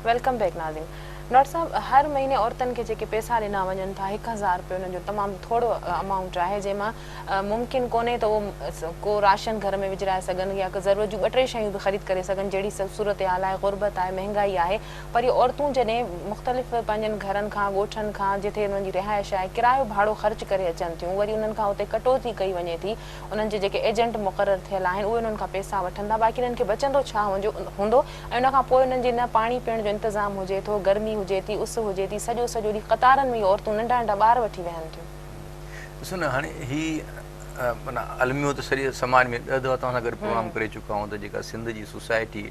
Welcome back ناظرين doctor صاحب هر مهيني عورتن کي جيڪي پئسا ڏنا وڃن ٿا هڪ هزار روپيو انهن جو تمام ٿورو امائونٽ آهي جنهن مان ممڪن ڪونهي ته اهو ڪو راشن گهر ۾ وجهرائي سگهن يا ضرورت جون ٻه ٽي شيون به خريد ڪري سگهن جهڙي صورتحال آهي غربت آهي مهنگائي آهي پر اهي عورتون جڏهن مختلف پنهنجن گهرن کان ڳوٺن کان جتي انهن جي رهائش آهي ڪرايو ڀاڙو خرچ ڪري اچن ٿيون وري انهن کان اتي ڪٽوتي ڪئي وڃي ٿي انهن جي جيڪي ايجنٽ مقرر ٿيل آهن اهي انهن کان پئسا وٺن ٿا باقي انهن کي بچندو ڇا هوندو ۽ ان کان پوء انهن جي نه پاڻي پيئڻ جو انتظام هجي ٿو گرمي هجي ٿي اس هجي ٿي سڄو سڄو ڏينهن قطارن ۾ اهي عورتون ننڍا ننڍا ٻار وٺي ويهن ٿيون. ڏسو نه هاڻي هي معنيٰ الميو ته سڄي سماج ۾ ڏهه دفعا توهان سان گڏ پروگرام ڪري چڪا آهيون ته جيڪا سنڌ جي سوسائٽي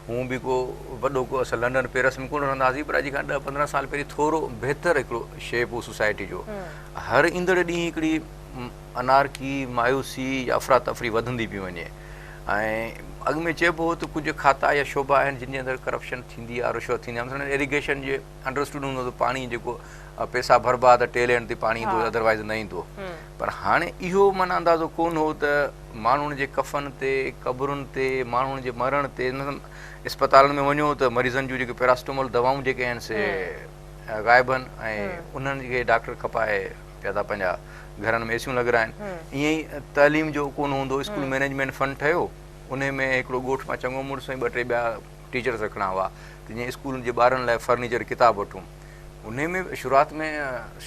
هونء به ڪو وڏو ڪو اسان لنڊن پيرس ۾ ڪونه رهندا هئاسين پر اڄ کان ڏهه پندرهن سال پهرين ٿورو بهتر هڪڙو شيپ هو سوسائٽي جو هر ايندڙ ڏينهن هڪڙي انارڪي مايوسي يا افراتفري وڌندي پئي وڃي ۽ اڳ ۾ چئبو هو ته ڪجهه کاتا يا شعبا آهن جن جي اندر ڪرپشن ٿيندي آهي رشوت ٿيندي آهي مثلاً ايريگيشن جي انڊرسٽوڊ هوندو ته پاڻي جيڪو پيسا ڀربا ته ٽيل اينڊ تي پاڻي ايندو ادروائز نه ايندو پر هاڻي اهو معنيٰ اندازو ڪونه هو ته ماڻهن جي ڪفن تي، قبرن تي، ماڻهن جي مرڻ تي، اسپتالن ۾ وڃو ته مريضن جون جيڪي پيراسٽامول دوائون جيڪي آهن سي غائب آهن ۽ انهن کي ڊاڪٽر کپائي پيا ٿا پنهنجا گهرن ۾ ايسيون لڳرائن. ائين ئي تعليم جو ڪونه هوندو اسڪول مئنيجمينٽ فنڊ ٺهيو انهي ۾ هڪڙو ڳوٺ مان چڱو مڙس ۽ ٻه ٽي ٻيا ٽيچرس رکڻا هئا ته جيئن اسڪولن جي ٻارن لاء فرنيچر ڪتاب وٺون. انهي ۾ به شروعات ۾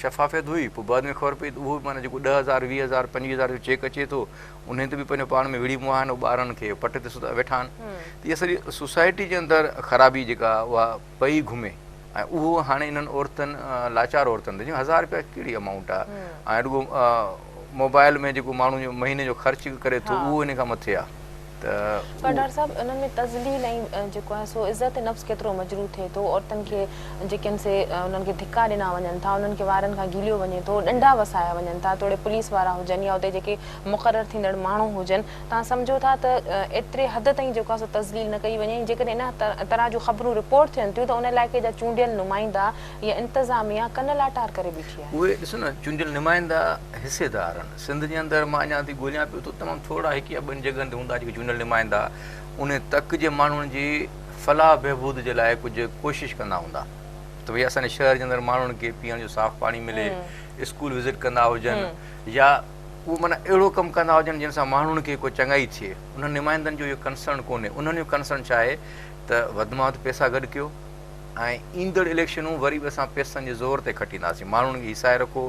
شفافيت هئي پوء بعد ۾ خبر پئي ته اهو به معنيٰ جيڪو ڏهه هزار ويهه هزار پنجويهه هزار جو چيڪ اچي ٿو انهي تي به پنهنجو پاڻ ۾ وڙهي مئا آهن ٻارن کي پٽ تي ستا ويٺا آهن ته اها سڄي سوسائٽي جي اندر خرابي جيڪا اها پئي گهمي ۽ اهو هاڻي انهن عورتن لاچار عورتن تي هزار روپيا ڪهڙي امائونٽ آهي ۽ رڳو موبائل ۾ جيڪو ماڻهو جو مهيني جو خرچ ڪري ٿو اهو ان کان مٿي آهي ته پر ڊاڪٽر صاحب انهن ۾ تذليل ۽ جيڪو آهي سو عزت نفس ڪيترو مجروح ٿئي ٿو عورتن کي جيڪي آهن سي انهن کي ڌڪا ڏنا وڃن ٿا انهن کي وارن کان گهيليو وڃي ٿو ڏنڊا وسايا وڃن ٿا توڙي پوليس وارا هجن يا اتي جيڪي مقرر ٿيندڙ ماڻهو هجن توهان سمجهو ٿا ته ايتري حد تائين جيڪو آهي سو تذليل نه ڪئي وڃي ۽ جيڪڏهن ان طرح جون خبرون رپورٽ ٿين ٿيون ته ان علائقي جا چونڊيل نمائندا يا انتظاميا ڪن لاٽار ڪري بيٺي آهي. اهي ڏسو نه چونڊيل نمائندا حصيدار آهن. سنڌ جي اندر مان اڃا ٿي ڳوليان پيو ته تمام ٿورڙا هڪ يا ٻن جڳهن تي هوندا جيڪي چونڊيل نمائندا ان تڪ جي ماڻهن جي فلاح بهبود جي لاء ڪجهه ڪوشش ڪندا هوندا ته ڀئي اسان جي شهر جي اندر ماڻهن کي پيئڻ جو صاف پاڻي ملي اسڪول وزٽ ڪندا هجن يا اهو معنيٰ اهڙو ڪم ڪندا هجن جنهن سان ماڻهن کي ڪو چڱائي ٿئي انهن نمائندن جو اهو ڪنسرن ڪونهي انهن جو ڪنسرن ڇا آهي ته وڌ مان وڌ پئسا گڏ ڪيو ۽ ايندڙ اليڪشنون وري به اسان پئسن جي زور تي کٽينداسين. ماڻهن کي هيسائي رکو،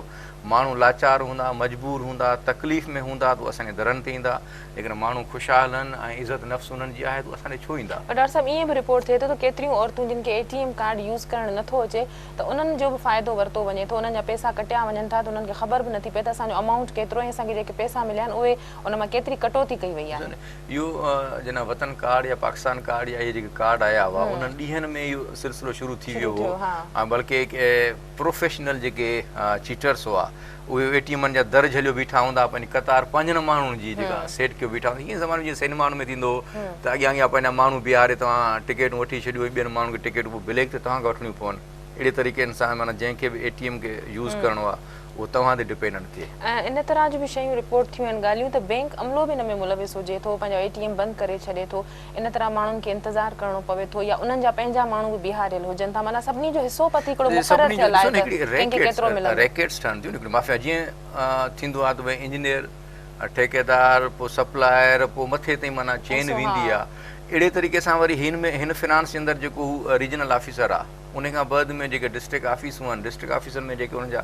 ماڻهو لاچار هوندا، مجبور هوندا، تڪليف ۾ هوندا ته اسان جي درن تي ايندا، جيڪڏهن ماڻهو خوشحال آهن ۽ عزت نفس انهن جي آهي ته اسان ڏي ڇو ايندا؟ پر ڊاڪٽر صاحب ائين به رپورٽ ٿئي ٿو ته ڪيتريون عورتون جن کي اي ٽي ايم ڪارڊ يوز ڪرڻ نه ٿو اچي ته انهن جو به فائدو ورتو وڃي ٿو انهن جا پئسا ڪٽيا وڃن ٿا ته انهن کي خبر به نٿي پئي ته اسان جو امائونٽ ڪيترو ۽ اسان کي جيڪي پئسا مليا آهن اهي ان مان ڪيتري ڪٽوتي ڪئي وئي آهي. اهو جڏهن وطن ڪارڊ يا پاڪستان ڪارڊ يا اهي جيڪي ڪارڊ آيا هئا انهن ڏينهن ۾ اهو سلسلو شروع ٿي ويو هو ۽ بلڪه پروفيشنل جيڪي چيٽرس هئا اهي اي ٽي ايمن جا در جهليو بيٺا هوندا پنهنجي قطار پنهنجن ماڻهن جي جيڪا سيٽ ڪيو بيٺا هوندا ائين زماني جيئن سئنيمائن ۾ ٿيندو هو ته اڳيان اڳيان پنهنجا ماڻهو بيهاري توهان ٽڪيٽون وٺي ڇڏيو ۽ ٻين ماڻهن کي ٽڪيٽون پوء بليڪ تي توهان کان وٺڻيون پون اهڙي طريقي سان معنيٰ جنهن کي به اي ٽي ايم کي يوز ڪرڻو آهي اهو توهان تي ڊپينڊنٽ ٿئي. ۽ ان طرح جون به شيون رپورٽ ٿيون آهن ڳالهيون ته بينڪ عملو به ان ۾ ملوث هجي ٿو پنهنجو اي ٽي ايم بند ڪري ڇڏي ٿو ان طرح ماڻهن کي انتظار ڪرڻو پوي ٿو يا انهن جا پنهنجا ماڻهو به بيهاريل هجن ٿا معنيٰ سڀني جو حصو پتي هڪڙو مقرر سڀني جو ٿيل ڏسو آهي نه ته هڪڙي ڪنهن کي ريڪيٽس ڪيترو ملندو. ريڪيٽس ٺهن ٿيون نه هڪڙي مافيا جيئن ٿيندو آهي ته ڀئي انجنيئر ٺيڪيدار پوء سپلائر پوء مٿي تائين معنيٰ چين حصو ويندي ها. آهي اهڙي طريقي سان وري هن ۾ هن فنانس جي اندر جيڪو هو ريجنل آفيسر آهي انهي کان بعد ۾ جيڪي ڊسٽرڪٽ آفيسون آهن ڊسٽرڪٽ آفيسن ۾ جيڪي انهن جا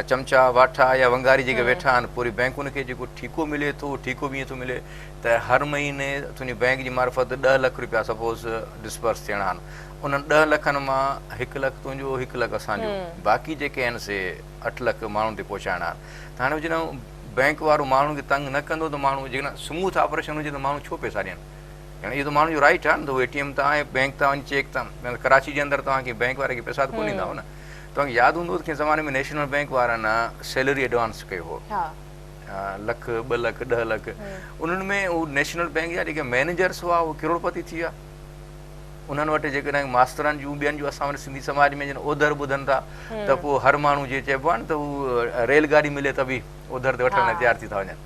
چمچا واٺا يا ونگاري جيڪي ويٺا آهن پوري بينڪ ان کي جيڪو ٺيڪو ملي ٿو ٺيڪو به ائين ٿو ملي ته هر مهيني تنهنجي بينڪ جي معرفت ڏهه لک روپيا سپوز ڊسبرس ٿيڻا آهن انهن ڏهه لکن مان هڪ لک تنهنجو هڪ لک اسان جو باقي جيڪي آهن سي اٺ لک ماڻهن تي پهچائڻا آهن ته هاڻي جڏهن بينڪ وارو ماڻهن کي تنگ نه ڪندو ته ماڻهو جيڪڏهن سموٿ آپريشن هجي ته ماڻهو ڇو پئسا ڏين يعني اهو ته ماڻهو جو رائيٽ آهي نه ته هو اي ٽي ايم تان ۽ بينڪ تان وڃي چيڪ تان مطلب ڪراچي جي اندر توهان کي بينڪ واري کي پئسا ته ڪونه ڏيندا هو نه توهان کي ياد هوندو ته ڪنهن زماني ۾ نيشنل بينڪ وارن سيلري ايڊوانس ڪيو هو لک ٻه لک ڏهه لک انهن ۾ هو نيشنل بينڪ جا جيڪي مينيجرس هئا اهي ڪروڙپتي ٿي ويا انهن وٽ جيڪڏهن ماسترن جون ٻين جون اسان وٽ سنڌي سماج ۾ جن اوڌر ٻڌن ٿا ته پوء هر ماڻهو جيئن چئبو آهي نه ته هو ريل گاڏي ملي ته به اوڌر تي وٺڻ لاء تيار ٿي ٿا وڃن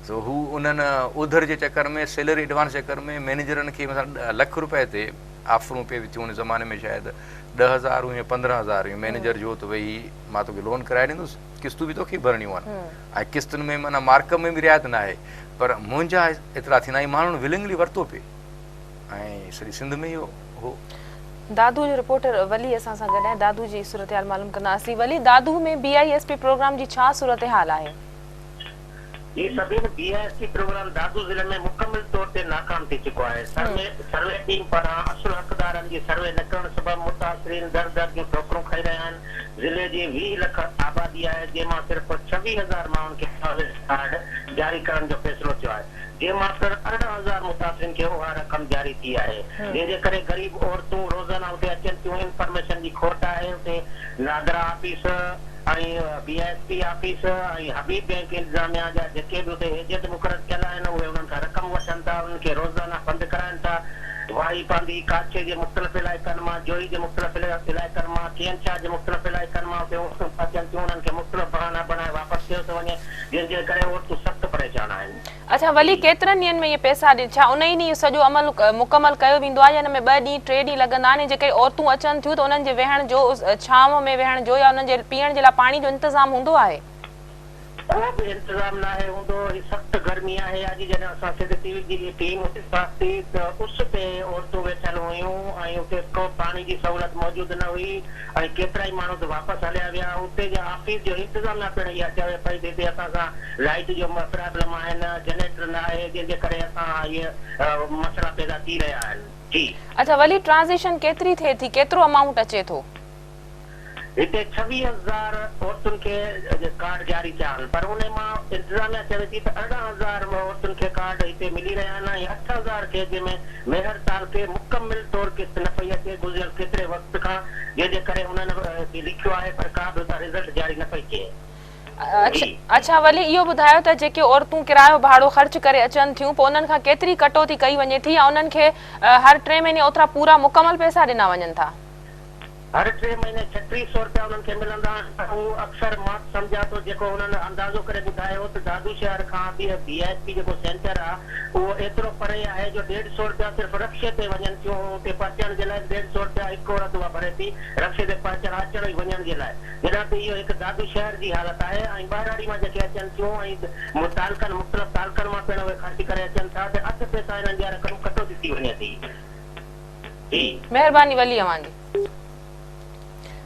سو هو انهن اوڌر جي چڪر ۾ سيلري ايڊوانس جي چڪر ۾ مئنيجرن کي مثلا لک روپئي تي آفرون پئي ٿيون ان زماني ۾ شايد 10000 هيون يا 15000 هيون مئنيجر جو ته ڀئي مان توکي لون ڪرائي ڏيندس قسطون به توکي ئي ڀرڻيون آهن ۽ قسطن ۾ معنيٰ مارڪ اپ ۾ به رعايت ناهي پر منهنجا ايترا ٿيندا ۽ ماڻهن ولنگلي ورتو پئي ۽ سڄي سنڌ ۾ اهو هو. دادو جو رپورٽر ولي اسان سان گڏ آهي دادو جي صورتحال معلوم ڪنداسين ولي دادو ۾ بي I S P programme جي ڇا صورتحال آهي؟ جي Sabeen B I S P programme Dadu ضلعي ۾ مڪمل طور تي ناڪام ٿي چڪو آهي سروي سروي ٽيم پاران اصل حقدارن جي سروي نه ڪرڻ سبب متاثرين در در جون ٺوڪرون کائي رهيا آهن ضلعي جي 20 لک آبادي آهي جنهن مان صرف 26 هزار ماڻهن کي حفاظتي ڪارڊ جاري ڪرڻ جو فيصلو ٿيو آهي جنهن مان پڻ 18 هزار متاثرين کي اها رقم جاري ٿي آهي جنهن جي ڪري غريب عورتون روزانه اتي اچن ٿيون انفارميشن جي کوٽ آهي اتي NADRA office ۽ B I S P office ۽ Habib bank انتظاميا جا جيڪي به اتي ايجنٽ مقرر ٿيل آهن اهي انهن کان رقم وٺن ٿا انهن کي روزانه پنڌ ڪرائن ٿا واهي پانڌي ڪاڇي جي مختلف علائقن مان جوهي جي مختلف علائقن مان ڪين شاهه جي مختلف علائقن مان اتي عورتون پهچن ٿيون انهن کي مختلف بهانا بڻائي واپس ڪيو ٿو وڃي جنهن جي ڪري عورتون سخت پريشان آهن. اڇا ولي ڪيترن ڏينهن ۾ اهي پئسا ڏين ڇا ان ئي ڏينهن اهو سڄو عمل مڪمل ڪيو ويندو آهي يا ان ۾ ٻه ڏينهن ٽي ڏينهن لڳندا آهن ۽ جيڪڏهن عورتون اچن ٿيون ته انهن جي ويهڻ جو ڇانو ۾ ويهڻ جو يا انهن جي پيئڻ جي لاء پاڻي جو انتظام هوندو آهي؟ ڪو به انتظام ناهي هوندو هي سخت گرمي آهي اڄ جڏهن اسان سنڌ ٽي وي جي ٽيم اتي پهتي ته اس تي عورتون ويٺل هيون ۽ اتي ڪو پاڻي جي سهولت موجود نه هئي ۽ ڪيترائي ماڻهو ته واپس هليا ويا اتي جا آفيس جو انتظاميا پڻ اها چوي پئي ته هتي اسان سان لائيٽ جو پرابلم آهن جنريٽر نه آهي جنهن جي ڪري اسان اهي مسئلا پيدا ٿي رهيا آهن جي. اڇا ولي ٽرانزيشن ڪيتري ٿئي ٿي ڪيترو امائونٽ اچي ٿو. هتي 26 هزار عورتن کي ڪارڊ جاري ٿيا آهن پر انهي مان انتظاميا چوي ٿي ته 18 هزار عورتن کي ڪارڊ هتي ملي رهيا آهن ۽ 8 هزار کي جنهن ۾ ميهڙ تعلقي مڪمل طور قسط نه پئي اچي گذريل ڪيتري وقت کان جنهن جي ڪري انهن به لکيو آهي پر ڪا به اتان رزلٽ جاري نه پئي ٿئي. اڇا ولي اهو ٻڌايو ته جيڪي عورتون ڪرايو ڀاڙو خرچ ڪري اچن ٿيون پوء انهن کان ڪيتري ڪٽوتي ڪئي وڃي ٿي يا انهن کي هر ٽئين مهيني اوترا پورا مڪمل پئسا ڏنا وڃن ٿا؟ هر ٽئين مهيني 36 سو رپيا انهن کي ملندا آهن پر اهو اڪثر مان سمجهان ٿو جيڪو انهن اندازو ڪري ٻڌايو ته دادو شهر کان به بي I S P جيڪو سينٽر آهي اهو ايترو پري آهي جو ڏيڍ سو رپيا صرف رڪشي تي وڃن ٿيون اتي پهچڻ جي لاء ڏيڍ سو رپيا هڪ عورت اها ڀري ٿي رڪشي تي پهچڻ اچڻ ۽ وڃڻ جي لاء. جڏهن ته اهو هڪ دادو شهر جي حالت آهي ۽ ٻهراڙي مان جيڪي اچن ٿيون ۽ تعلقن مختلف تعلقن مان پڻ اهي خرچ ڪري اچن ٿا ته اڌ پئسا انهن جا رقم ڪٽوتي ٿي وڃي ٿي. جي. مهرباني ولي اوهان جي.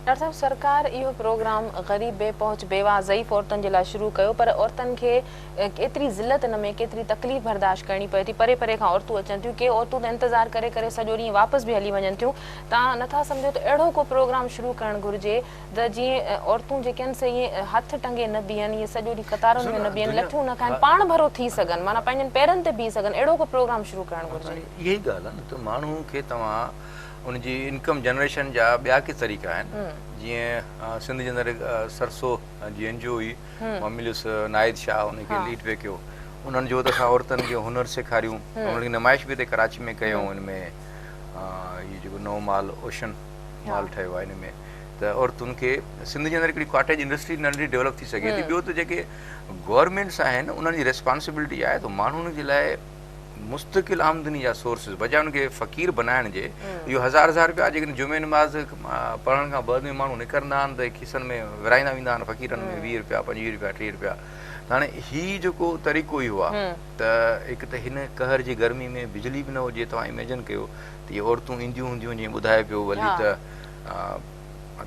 ڊاڪٽر صاحب سرڪار اهو پروگرام غريب بي پهچ بيواهه ضعيف عورتن جي لاء شروع ڪيو پر عورتن کي ڪيتري ذلت ان ۾ ڪيتري تڪليف برداشت ڪرڻي پئي ٿي پري پري کان عورتون اچن ٿيون ڪي عورتون ته انتظار ڪري ڪري سڄو ڏينهن واپس به هلي وڃن ٿيون توهان نه ٿا سمجهو ته اهڙو ڪو پروگرام شروع ڪرڻ گهرجي ته جيئن عورتون جيڪي آهن سي ائين هٿ ٽنگي نه بيهن ائين سڄو ڏينهن قطارن ۾ نه بيهن لٺيون نه کائن پاڻ ڀرو ٿي سگهن معنيٰ پنهنجن پيرن تي بيهي سگهن اهڙو ڪو پروگرام شروع ڪرڻ گهرجي. اها ئي ڳالهه آهي نه ته ماڻهو کي توهان ان جي انڪم جنريشن جا ٻيا ڪي طريقا آهن جيئن سنڌ جي اندر سرسو جي اين جي او هئي مان مليس ناهيد شاهه ان کي ليڊ پئي ڪيو انهن جو ته اسان عورتن کي هنر سيکاريون انهن کي نمائش به هتي ڪراچي ۾ ڪيون ان ۾ هي جيڪو نئون مال اوشن مال ٺهيو آهي ان ۾ ته عورتن کي سنڌ جي اندر هڪڙي ڪاٽيج انڊسٽري ننڍڙي ڊيولپ ٿي سگهي ٿي ٻيو ته جيڪي گورنمينٽس آهن انهن جي ريسپانسبلٽي آهي ته ماڻهن جي لاء مستقل آمدني جا سورسز بجاء ان کي فقير بنائڻ جي اهو هزار هزار روپيا جيڪڏهن جمعي نماز پڙهڻ کان بعد ۾ ماڻهو نڪرندا آهن ته کيسن ۾ ورهائيندا ويندا آهن فقيرن ۾ 20 روپيا 25 روپيا 30 روپيا ته هاڻي هي جيڪو طريقو اهو آهي ته هڪ ته هن قهر جي گرمي ۾ بجلي به نه هجي توهان اميجن ڪيو ته اهي عورتون اينديون هونديون جيئن ٻڌائي پيو ولي ته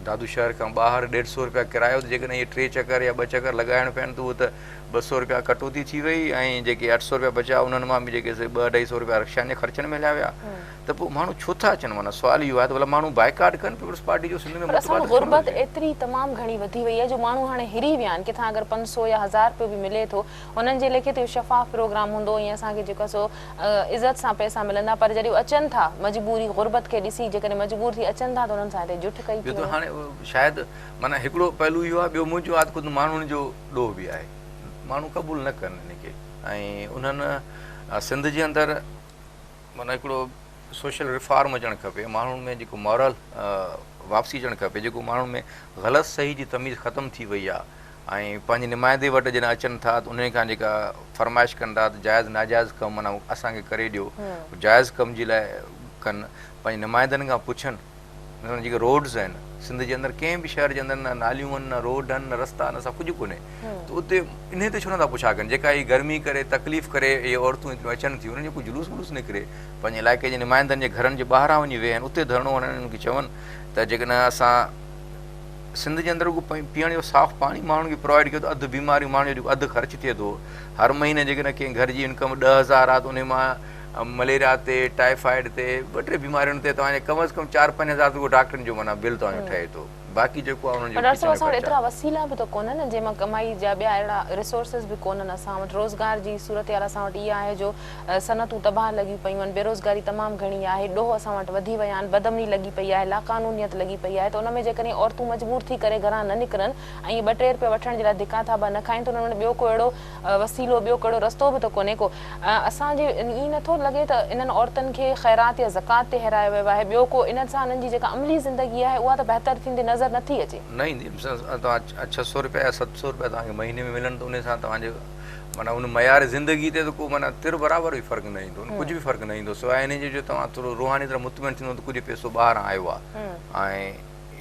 دادو شهر کان ٻاهر ڏيڍ سو روپيا ڪرايو ته جيڪڏهن اهي ٽي چڪر يا ٻه چڪر لڳائڻ پين ته اهو ته ٻه سو روپيا ڪٽوتي ٿي وئي ۽ جيڪي اٺ سو روپيا بچيا انهن مان به جيڪي سي ٻه اڍائي سو روپيا رڪشائن جي خرچن ۾ هليا ويا ته پوء ماڻهو ڇو ٿا اچن معنيٰ سوال اهو آهي ته ڀلا ماڻهو بائيڪاٽ ڪن پيپلز پارٽي جو سنڌ ۾ پر اسان متبادل ڇو نه غربت هجي. ايتري تمام گهڻي وڌي وئي آهي جو ماڻهو هاڻي هري ويا آهن ڪٿان اگر پنج سو يا هزار روپيو به ملي ٿو انهن جي ليکي ته اهو شفاف پروگرام هوندو ۽ اسان کي جيڪو آهي سو عزت سان پئسا ملندا پر جڏهن هو اچن ٿا مجبوري غربت کي ڏسي جيڪڏهن مجبور ٿي اچن ٿا ته انهن سان هتي جٺ ڪئي ٻيو ٿي ته وڃي. هاڻي شايد معنيٰ هڪڙو پهلو اهو آهي ٻيو منهنجو آهي ته خود ماڻهن جو ڏوهه به آهي ماڻهو قبول نه ڪن ان کي ۽ انهن سنڌ جي اندر معنيٰ هڪڙو سوشل ريفارم اچڻ کپي ماڻهن ۾ جيڪو مورل واپسي اچڻ کپي جيڪو ماڻهن ۾ غلط صحيح جي تميز ختم ٿي وئي آهي ۽ پنهنجي نمائندي وٽ جڏهن اچن ٿا ته انهن کان جيڪا فرمائش ڪن ٿا ته جائز ناجائز ڪم معنيٰ اسان کي ڪري ڏيو جائز ڪم جي لاء ڪن پنهنجي نمائندن کان پڇن مثلاً جيڪي روڊز آهن سنڌ جي اندر ڪنهن به شهر جي اندر نه ناليون آهن نه روڊ آهن نه رستا نه سڀ ڪجهه ڪونهي ته اتي انهي تي ڇو نٿا پڇا ڪن جيڪا هي گرمي ڪري تڪليف ڪري اهي عورتون هتيون اچن ٿيون انهن جو ڪو جلوس ولوس نڪري پنهنجي علائقي جي نمائندن جي گهرن جي ٻاهران وڃي ويهن اتي ڌرڻو هڻن انهن کي چون ته جيڪڏهن اسان سنڌ جي اندر رڳو پيئڻ جو صاف پاڻي ماڻهن کي پرووائيڊ ڪيو ته اڌ بيماريون ماڻهن جو جيڪو اڌ خرچ ٿئي ٿو هر مهيني جيڪڏهن ڪنهن گهر جي انڪم 10,000 آهي ته انهي مان مليريا تي ٽائيفائيڊ تي ٻه ٽي بيمارين تي توهان جي ڪم از ڪم 4 5 هزار ته ڊاڪٽرن جو معنيٰ بل توهان جو ٺهي ٿو باقي جيڪو آهي انهن جو پر ڊاڪٽر صاحب اسان وٽ ايترا وسيلا به ته ڪونهن نه جنهن مان ڪمائي جا ٻيا اهڙا ريسورسز به ڪونهن اسان وٽ روزگار جي صورتحال اسان وٽ اها آهي جو صنعتون تباهه لڳيون پيون آهن بيروزگاري تمام گهڻي آهي ڏوهه اسان وٽ وڌي ويا آهن بدامني لڳي پئي آهي لاقانونيت لڳي پئي آهي ته ان ۾ جيڪڏهن عورتون مجبور ٿي ڪري گهران نه نڪرن ۽ ٻه ٽي رپيا وٺڻ جي لاء ڌڪا ٿاٻا نه کائين ته انهن وٽ ٻيو ڪو اهڙو وسيلو ٻيو ڪهڙو رستو به ته ڪونهي ڪو. اسان جي ائين نه ٿو لڳي ته انهن عورتن کي خيرات يا زڪوات تي هيرايو ويو آهي ٻيو ڪو انهن سان انهن جي جيڪا عملي زندگي آهي اها ته بهتر ٿيندي نظر نه ٿي اچي. نه ايندي مثلاً توهان 600 رپيا يا 700 رپيا توهان کي مهيني ۾ ملن ته انهي سان توهان جي معنيٰ ان معيار زندگي تي ته ڪو معنيٰ تر برابر به فرق نه ايندو ڪجهه به فرق نه ايندو سواء انهي جي جو توهان ٿورو روحاني طرح مطمئن ٿيندو ته ڪجهه پئسو ٻاهران آيو آهي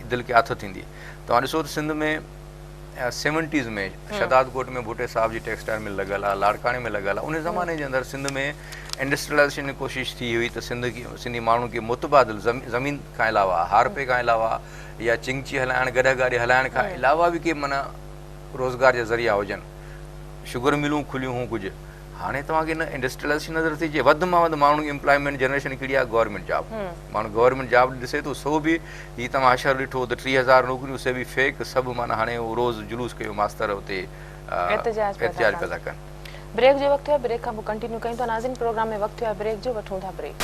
۽ دل کي آٿت ٿيندي توهان ڏسو ته سنڌ ۾ سيونٽيز ۾ شهداد ڪوٽ ۾ ڀٽي صاحب جي ٽيڪسٽائل مل لڳل آهي لاڙڪاڻي ۾ لڳل آهي ان زماني جي اندر سنڌ ۾ انڊسٽريلائزيشن جي ڪوشش ٿي هئي ته سنڌ کي سنڌي ماڻهن کي متبادل زمين کان علاوه هارپي کان علاوه يا چنگچي هلائڻ گڏهه گاڏي هلائڻ کان علاوه به ڪي معنيٰ روزگار جا ذريعا هجن شگر ملون کليون هون ڪجهه هاڻي توهان کي نه انڊسٽريلائزيشن نظر ٿي اچي وڌ مان وڌ ماڻهن کي امپلائمينٽ جنريشن ڪهڙي آهي گورنمينٽ جاب ماڻهو گورنمينٽ جاب ڏسي ٿو سو به هي توهان حشر ڏٺو ته 3000 نوڪريون سي به فيڪ سڀ معنيٰ هاڻي هو روز جلوس ڪيو ماستر اتي احتجاج پيا ٿا ڪن. بريڪ جو وقت ٿيو آهي بريڪ کان پوء ڪنٽينيو ڪيون ٿا ناظرين پروگرام ۾ وقت ٿيو آهي بريڪ جو وٺون ٿا بريڪ.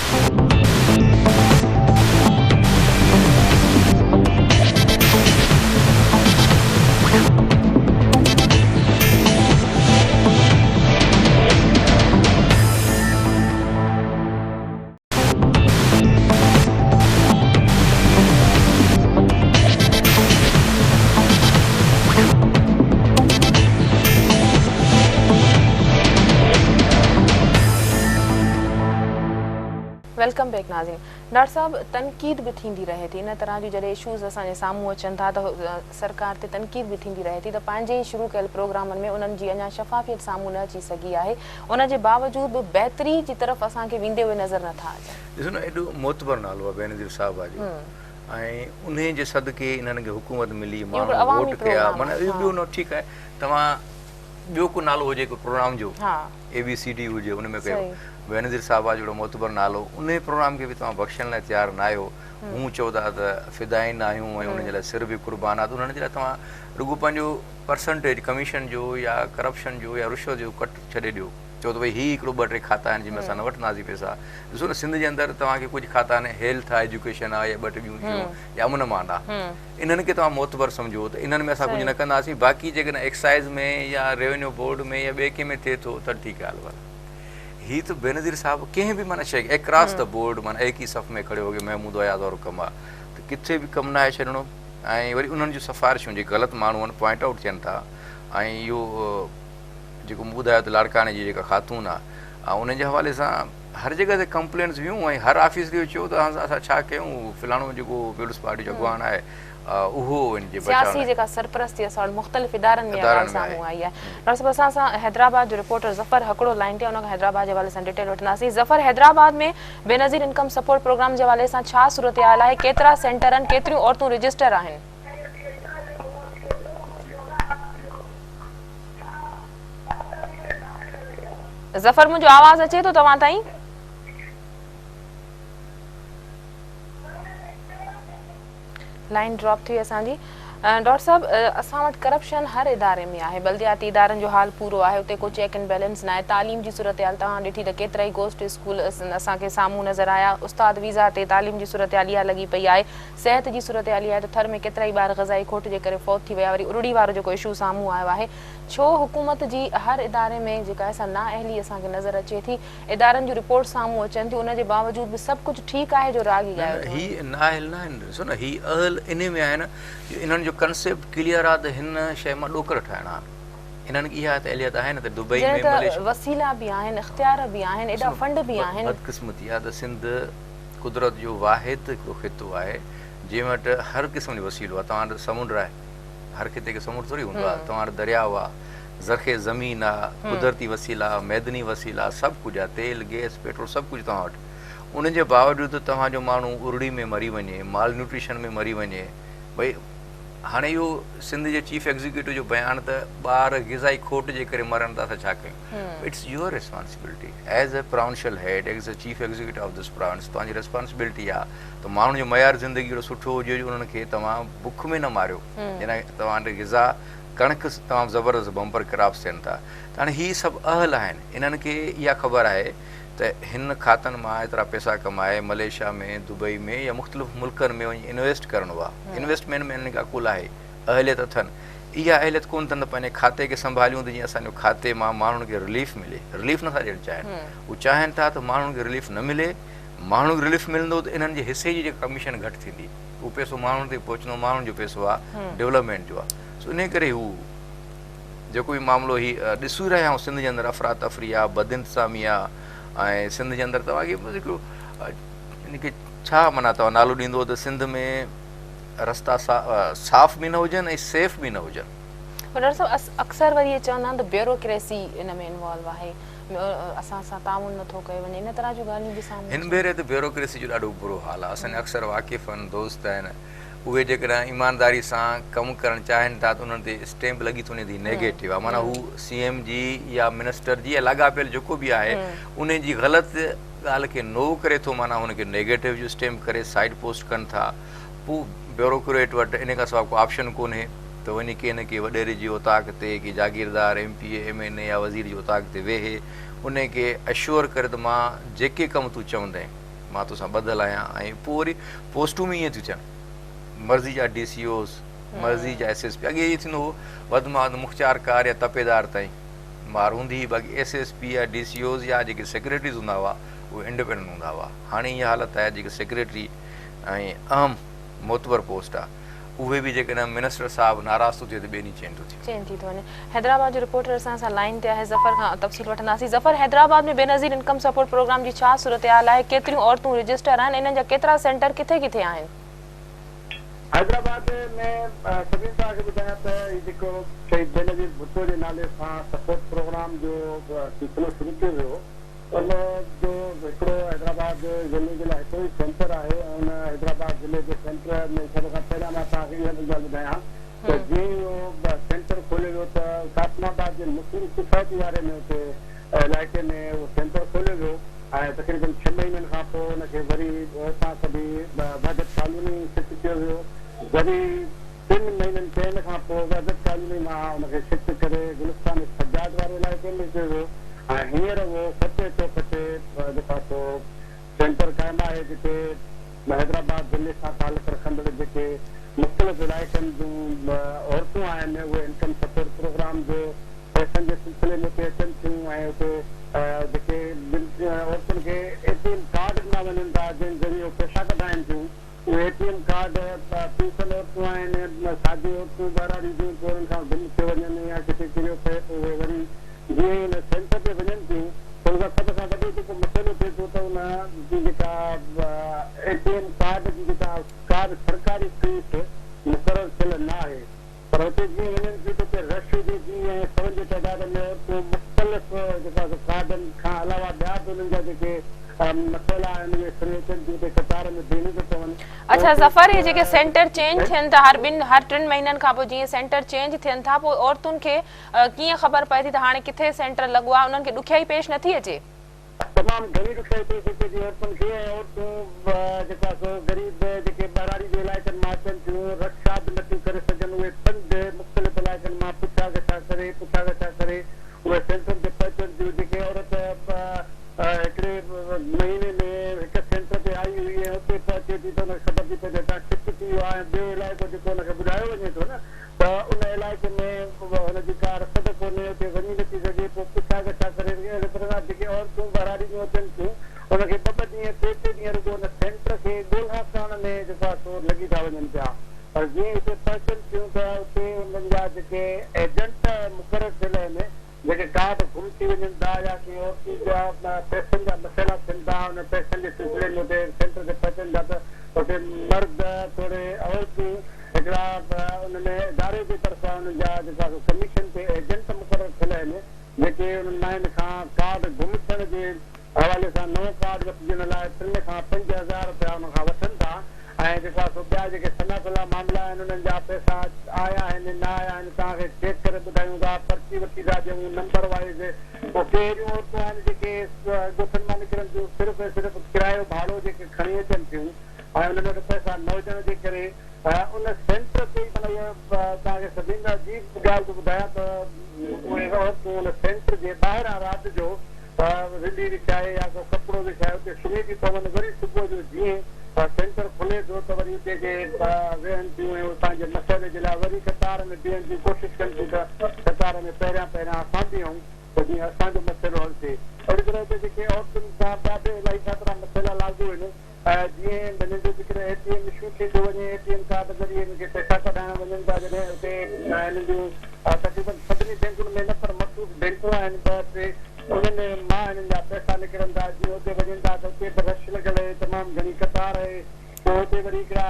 Welcome back ناظرين ڊاڪٽر صاحب تنقيد به ٿيندي رهي ٿي ان طرح جون جڏهن اشوز اسان جي سامهون اچن ٿا ته سرڪار تي تنقيد به ٿيندي رهي ٿي ته پنهنجي ئي شروع ڪيل پروگرامن ۾ انهن جي اڃا شفافيت سامهون نه اچي سگهي آهي ان جي باوجود به بهتري جي طرف اسان کي ويندي اهي نظر نه ٿا اچن. ڏسو نه ايڏو معتبر نالو آهي بينظير صاحبه جو ۽ انهي جي صدقي انهن کي حڪومت ملي ماڻهن ووٽ ڪيا معنيٰ اهو ٻيو نه ٺيڪ آهي توهان ٻيو ڪو نالو هجي ڪو پروگرام جو اي بي سي ڊي هجي ان ۾ ڪيو بينظير صاحبه جهڙو معتبر نالو انهي پروگرام کي به توهان بخشڻ لاء تيار نه آهيو هون چئو ٿا ته فدائين آهيون ۽ انهن جي لاء سر به قربان آهي ته انهن جي لاء توهان رڳو پنهنجو پرسنٽيج ڪميشن جو يا ڪرپشن جو يا رشوت جو ڪٽ ڇڏي ڏيو چئو ته ڀئي هي هڪڙو ٻه ٽي کاتا آهن جن ۾ اسان نه وٺنداسين پئسا ڏسو نه سنڌ جي اندر توهان کي ڪجهه کاتا آهن هيلٿ آهي ايجوڪيشن آهي يا ٻه ٽي ٻيون شيون يا امن امان آهي انهن کي توهان معتبر سمجهو ته انهن ۾ اسان ڪجهه نه ڪنداسين باقي جيڪڏهن ايڪسائز ۾ يا ريونيو بورڊ ۾ يا ٻئي ڪنهن ۾ ٿئي ٿو ته ٺيڪ آهي هل هي ته بينظير صاحب ڪنهن به معنيٰ شيء اڪراس the board معنيٰ ايڪ ئي صف ۾ کڙي هوگي محمود اياز وارو ڪم آهي ته ڪٿي به ڪم ناهي ڇڏڻو ۽ وري انهن جون سفارشون جيڪي غلط ماڻهو آهن پوائنٽ آئوٽ ٿين ٿا ۽ اهو جيڪو مون ٻڌايو ته لاڙڪاڻي جي جيڪا خاتون آهي ان جي حوالي سان هر جڳهه تي ڪمپلينس ويون ۽ هر آفيسر اهو چيو ته اسان ڇا ڪيون فلاڻو جيڪو پيپلز پارٽي جو اڳواڻ آهي اهو ان جي بچاء سياسي جيڪا سرپرستي اسان وٽ مختلف ادارن ۾ اها ڳالهه سامهون آئي آهي ڊاڪٽر صاحب اسان سان حيدرآباد جو رپورٽر ظفر هڪڙو لائين تي آهي ان کان حيدرآباد جي حوالي سان ڊيٽيل وٺنداسين Zafar Hyderabad ۾ Benazir income support programme جي حوالي سان ڇا صورتحال آهي، ڪيترا سينٽر آهن، ڪيتريون عورتون رجسٽر آهن؟ ظفر منهنجو آواز اچي ٿو توهان تائين؟ لائين ڊراپ ٿي وئي اسان جي. ڊاڪٽر صاحب اسان وٽ ڪرپشن هر اداري ۾ آهي بلدياتي ادارن جو حال پورو آهي اتي ڪو چيڪ اينڊ بيلنس ناهي تعليم جي صورتحال توهان ڏٺي ته ڪيترائي گوسٽ اسڪول اسان کي سامهون نظر آيا استاد ويزا تي تعليم جي صورتحال اها لڳي پئي آهي صحت جي صورتحال اها آهي ته ٿر ۾ ڪيترائي ٻار غذائي کوٽ جي ڪري فوت ٿي ويا وري ارڙي وارو جيڪو اشو سامهون آيو آهي ڇو حڪومت جي هر اداري ۾ جيڪا آهي سا نااهلي اسان کي نظر اچي ٿي ادارن جون رپورٽس سامهون اچن ٿيون ان جي باوجود به سڀ ڪجهه ٺيڪ آهي جو راڳ ئي نه ڳايو نه ٿو هي وڃي. نااهل نه آهن ڏسو نه هي اهل انهي ۾ آهن جو انهن جو ڪنسيپٽ ڪليئر آهي ته هن شيء مان ڏوڪڙ ٺاهڻا آهن انهن کي اها ته اهليت آهي نه ته دبئي جڏهن ۾ ته مليشيا وسيلا به آهن اختيار به آهن ڏسو ايڏا نه فنڊ به آهن. بدقسمتي آهي ته سنڌ قدرت جو واحد هڪڙو خطو آهي جنهن وٽ هر قسم جو وسيلو آهي. توهان وٽ سمنڊ آهي، هر خطي کي سمنڊ ٿوري هوندو آهي. توهان وٽ درياء آهي، زرخيز زمين آهي، قدرتي وسيلا، معدني وسيلا سڀ ڪجهه آهي، تيل، گئس، پيٽرول سڀ ڪجهه توهان وٽ. ان جي باوجود توهان جو ماڻهو ارڙي ۾ مري وڃي، مال نيوٽريشن ۾ مري وڃي. ڀئي هاڻي اهو سنڌ جي چيف ايگزيڪيوٽو جو بيان ته ٻار غذائي کوٽ جي ڪري مرن ٿا، اسان ڇا ڪيون؟ It's your responsibility as a provincial head, as a chief executive of this province, توهان جي ريسپانسبلٽي آهي ته ماڻهن جو معيار زندگي اهڙو سٺو هجي جو انهن کي توهان بک ۾ نه ماريو، جنهن توهان وٽ غذا ڪڻڪ تمام زبردست بمپر ڪراپس ٿين ٿا. ته هاڻي هي سڀ اهل آهن، انهن کي اها خبر آهي ته هن کاتن مان ايترا پئسا ڪمائي ملائيشيا ۾، دبئي ۾ يا مختلف ملڪن ۾ وڃي انويسٽ ڪرڻو آهي. انويسٽمينٽ ۾ انهن کي عقل آهي، اهليت اٿن. اها اهليت ڪونه اٿن ته پنهنجي کاتي کي سنڀاليون ته جيئن اسان جو کاتي مان ماڻهن کي رليف ملي. رليف نٿا ڏيڻ چاهين. هو چاهين ٿا ته ماڻهن کي رليف نه ملي. ماڻهن کي رليف ملندو ته انهن جي حصي جي جيڪا ڪميشن گهٽ ٿيندي، اهو پئسو ماڻهن تائين پهچندو، ماڻهن جو پئسو آهي، ڊولپمينٽ جو آهي. سو انهي ڪري هو جيڪو به معاملو هي ڏسي رهيا آهيون سنڌ جي اندر افراتفري آهي، بدانتظامي آهي ۽ سنڌ جي اندر توهان کي هڪڙو ان کي ڇا معنيٰ توهان نالو ڏيندو ته سنڌ ۾ رستا صاف به نه هجن ۽ سيف به نه هجن. پر ڊاڪٽر صاحب اڪثر وري اهي چوندا آهن ته بيوروڪريسي ان ۾ انوالو آهي، اسان سان تعاون نه ٿو ڪيو وڃي، ان طرح جون ڳالهيون به سامهون هن اچن. ڀيري ته بيوروڪريسي جو ڏاڍو برو حال آهي. اسان جا اڪثر واقف آهن، دوست آهن، اهي جيڪڏهن ايمانداري سان ڪم ڪرڻ چاهين ٿا ته انهن تي اسٽيمپ لڳي ٿو وڃي ته هي نيگيٽو آهي، معنيٰ هو سي ايم جي يا منسٽر جي يا لاڳاپيل جيڪو به آهي ان جي غلط ڳالهه کي نو ڪري ٿو، معنيٰ هن کي نيگيٽو جو اسٽيمپ ڪري سائيڊ پوسٽ ڪن ٿا. پوء بيوروڪريٽ وٽ ان کان سواء ڪو آپشن ڪونهي ته وڃي ڪنهن نه ڪنهن وڏيري جي اوطاق تي، ڪنهن جاگيردار، M P A, M N A يا وزير جي اوطاق تي ويهي ان کي اشور ڪري ته مان جيڪي ڪم تون چوندين مان توسان ٻڌل آهيان ۽ پوء وري پوسٽون به ائين ٿيون ٿين، مرضي جا ڊي سي اوز، مرضي جا ايس ايس پي. اڳي ائين ٿيندو هو وڌ مان وڌ مختيارڪار يا تپيدار تائين مار هوندي هئي، باقي ايس ايس پي يا ڊي سي اوز يا جيڪي سيڪريٽريز هوندا هئا اهي انڊيپينڊنٽ هوندا هئا. هاڻي اها حالت آهي جيڪي سيڪريٽري ۽ اهم معتبر پوسٽ آ اهي به جيڪڏهن منسٽر صاحب ناراض ٿو ٿئي ته ٻئي ڏينهن چينج ٿو ٿي وڃي. چينج ٿي ٿو وڃي. حيدرآباد جو رپورٽر اسان سان لائين تي آهي ظفر کان تفصيل وٺنداسين. Zafar Hyderabad ۾ Benazir income support programme جي ڇا صورتحال آهي ڪيتريون عورتون رجسٽر آهن انهن جا ڪيترا سينٽر ڪٿي ڪٿي آهن؟ حيدرآباد ۾ سڀني توهان کي ٻڌايان ته هي جيڪو شهيد بينظير ڀٽو جي نالي سان سپورٽ پروگرام جو سلسلو شروع ڪيو ويو هو ان جو هڪڙو حيدرآباد ضلعي جي لاء هڪڙو ئي سينٽر آهي ۽ ان حيدرآباد ضلعي جي سينٽر ۾ سڀ کان پهريان مان توهان کي اها به ڳالهه ٻڌايان ته جيئن ئي اهو سينٽر کوليو ويو ته قاسم آباد جي مسلم سوسائٽي واري ۾ اتي علائقي ۾ اهو سينٽر کوليو ويو ۽ تقريبن ڇهه مهينن کان پوء ان کي وري اتان ڪڍي وحدت ڪالوني شفٽ ڪيو ويو وري ٽن مهينن چئن کان پوء وحدت ڪالوني مان ان کي شفٽ ڪري گلستان سجاد واري علائقي ۾ ڪيو ويو ۽ هينئر اهو فتح چوڪ تي جيڪو آهي سو سينٽر قائم آهي جتي حيدرآباد ضلعي سان تعلق رکندڙ جيڪي مختلف علائقن جون عورتون آهن اهي انڪم سپورٽ پروگرام جو پئسن جي سلسلي ۾ اتي اچن ٿيون ۽ اتي جيڪي جن عورتن کي اي ٽي ايم ڪارڊ ڏنا وڃن ٿا جنهن ذريعي اهي پئسا ڪڍائين ٿيون اهي اي ٽي ايم ڪارڊ پيسل عورتون آهن، ساديون عورتون ٻهراڙي جون پوء انهن کان گم ٿيو وڃن يا ڪٿي ڪريو پئي پوء اهي وري جيئن ئي ان سينٽر تي وڃن ٿيون ته ان سان سڀ کان وڏو جيڪو مسئلو ٿئي ٿو ته ان جي جيڪا اي ٽي ايم ڪارڊ جي جيڪا ڪا به سرڪاري فيس مقرر ٿيل نه آهي. پر اتي جيئن وڃن ٿيون ته اتي رش هجي ٿي ۽ سون جي تعداد ۾ عورتون مختلف جيڪو آهي سو ڪارڊن کان علاوه ٻيا به انهن جا جيڪي مسئلا آهن اهي کڻي اچن ٿيون اتي قطار ۾ بيهڻيون ٿو پون. اڇا ظفر اهي جيڪي سينٽر چينج ٿين ٿا هر ٻن هر ٽن مهينن کان پوء جيئن سينٽر چينج ٿين ٿا پوء عورتن کي ڪيئن خبر پئي ٿي ته هاڻي ڪٿي سينٽر لڳو آهي انهن کي ڏکيائي پيش نٿي اچي؟ تمام گهڻي ڏکيائي پيش اچي ٿي عورتن کي ۽ عورتون جيڪو آهي سو غريب جيڪي ٻهراڙي جي علائقن مان اچن ٿيون رڪشا به نٿيون ڪري سگهن اهي پنڌ مختلف علائقن مان پڇا ڳڇا ڪري پڇا ڳڇا ڪري اهي سينٽرن تي پهچن ٿيون جيڪي عورت هڪڙي مهيني ۾ هڪ سينٽر تي آئي هئي ۽ اتي پهچي ٿي ته ان کي خبر ٿي پئي ته هتان شفٽ ٿي ويو آهي ۽ ٻيو علائقو جيڪو ان کي ٻڌايو وڃي ٿو نه ته ان علائقي ۾ هن جي ڪا رسد ڪونهي، اتي وڃي نٿي سگهي، پوء پڇا ڳڇا ڪري ٿي. اهڙي طرح سان جيڪي عورتون ٻهراڙي جون اچن ٿيون، ان کي ٻه ٻه ڏينهن، ٽي ٽي ڏينهن رڳو ان سينٽر کي ڳولها ڪرڻ ۾ جيڪو آهي سو لڳي ٿا وڃن پيا. پر جيئن ئي اتي پهچن ٿيون ته اتي انهن جا جيڪي ايجنٽ مقرر ٿيل آهن، جيڪي ڪارڊ گم ٿي وڃن ٿا يا ڪي عورتن جا پئسن جا مسئلا ٿين ٿا، انهن پئسن جي سلسلي ۾ اتي سينٽر تي توڙي عورتون هڪڙا ان ۾ اداري جي طرفان انهن جا جيڪو آهي سو ڪميشن تي ايجنٽ مقرر ٿيل آهن جيڪي انهن ماين کان ڪارڊ گم ٿيڻ جي حوالي سان نئون ڪارڊ وٺجڻ لاء ٽن کان 5000 رپيا ان کان وٺن ٿا ۽ جيڪو آهي سو ٻيا جيڪي سناسلا معاملا آهن انهن جا پئسا آيا آهن نه آيا آهن توهان کي چيڪ ڪري ٻڌايون ٿا پرچي وٺي ٿا ڏيون نمبر وائيز پوء ڪي اهڙيون عورتون آهن جيڪي ڳوٺن مان نڪرن ٿيون صرف ۽ صرف ڪرايو ڀاڙو جيڪي کڻي اچن ٿيون ۽ انهن وٽ پئسا نه هجڻ جي ڪري ان سينٽر تي ئي معنيٰ اها توهان کي سڀني کان عجيب ڳالهه ٿو ٻڌايان ته اهي عورتون ان سينٽر جي ٻاهران رات جو رلي وڇائي يا ڪو ڪپڙو وڇائي اتي سمهي ٿي پون وري صبح جو جيئن سينٽر کلي ٿو ته وري اتي اچي ويهن ٿيون ۽ اهي پنهنجي مسئلي جي لاء وري قطار ۾ بيهن ٿيون ڪوشش ڪن ٿيون ته قطار ۾ پهريان پهريان اسان بيهون ته جيئن اسان جو مسئلو حل ٿئي اهڙي طرح اتي جيڪي عورتن سان ٻيا به الاهي ڪيترا مسئلا لاڳو آهن. جيئن هنن جو جيڪڏهن اي ٽي ايم اشو ٿي ٿو وڃي اي ٽي ايم ڪارڊ ذريعي هنن کي پئسا ڪڍائڻ وڃن ٿا جڏهن اتي هنن جون تقريبن سڀني بينڪن ۾ نه پر مخصوص بينڪون آهن ٻه ٽي انهن مان هنن جا پئسا نڪرن ٿا جيئن اتي وڃن ٿا ته اتي به رش لڳل اهي تمام گهڻي قطار اهي پوء اتي وري هڪڙا